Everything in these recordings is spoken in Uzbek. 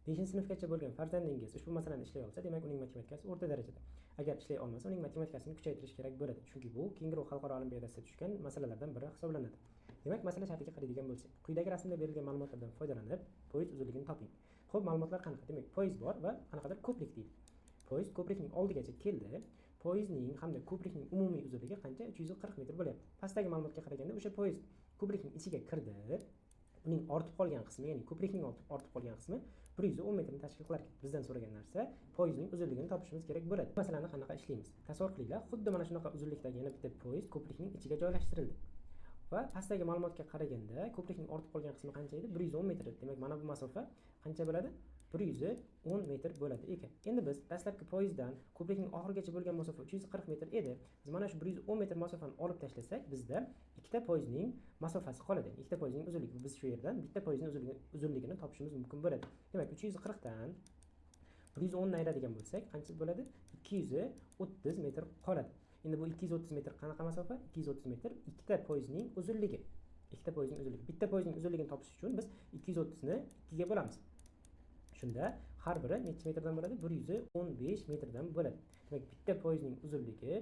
5-sinfgacha bo'lgan farzandingiz ushbu masalani ishlay olsa, demak, uning matematikasi o'rta darajada. Agar ishlay olmasa, uning matematikasini kuchaytirish kerak bo'ladi. Chunki bu Kenguru xalqaro olimpiadasida tushgan masalalardan biri hisoblanadi. Demak, masala shartiga qaraydigan bo'lsak, quyidagi rasmda berilgan ma'lumotlardan foydalanib, poyezd uzunligini toping. Xo'p, ma'lumotlar qanaqa? Demak, poyezd bor va qanaqadir ko'prik deydi. Poyezd ko'prikning oldigacha keldi. Poyezdning hamda ko'prikning umumiy uzunligi qancha? 340 metr bo'lyapti. Pastdagi ma'lumotga qaraganda, o'sha poyezd ko'prikning ichiga kirdi. Uning ortib qolgan qismi, ya'ni ko'prikning ortib qolgan qismi 110 metrni tashkil qilar ekan. Bizdan so'ragan narsa poyezdning uzunligini topishimiz kerak bo'ladi. Masalani qanaqa ishlaymiz? Tasavvur qilinglar, xuddi mana shunaqa uzunlikdagi yana bitta poyezd ko'prikning ichiga joylashtirildi. Va pastdagi ma'lumotga qaraganda, ko'prikning ortib qolgan qismi qancha edi? 110 metr edi. Demak, mana bu masofa qancha bo'ladi? 110 metr bo'ladi ekan. Endi biz dastlabki poyezddan ko'prikning oxirigacha bo'lgan masofa 340 metr edi. Biz mana shu 110 metr masofani olib tashlasak, bizda ikkita poyezdning masofasi qoladi. Ikkita poyezdning uzunligi. Biz shu yerdan bitta poyezdning uzunligini topishimiz mumkin bo'ladi. Demak, 340 dan 110 ni ayiradigan bo'lsak, qancha bo'ladi? 230 metr qoladi. Endi bu 230 metr qanaqa masofa? 230 metr ikkita poyezdning uzunligi. Ikkita poyezdning uzunligi. Bitta poyezdning uzunligini topish uchun biz 230 ni 2 ga bo'lamiz. Shunda har biri necha metrdan bo'ladi? 115 metrdan bo'ladi. Demak, bitta poyezdning uzunligi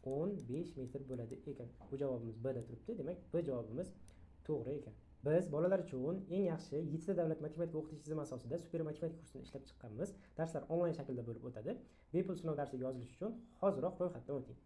115 metr bo'ladi ekan. Bu javobimiz B da turibdi. Demak, B javobimiz to'g'ri ekan. Biz bolalar uchun eng yaxshi 7 ta davlat matematika o'qitish tizimi asosida super matematika kursini ishlab chiqqanmiz. Darslar onlayn shaklda bo'lib o'tadi. Bepul sinov darsiga yozilish uchun hoziroq ro'yxatdan o'ting.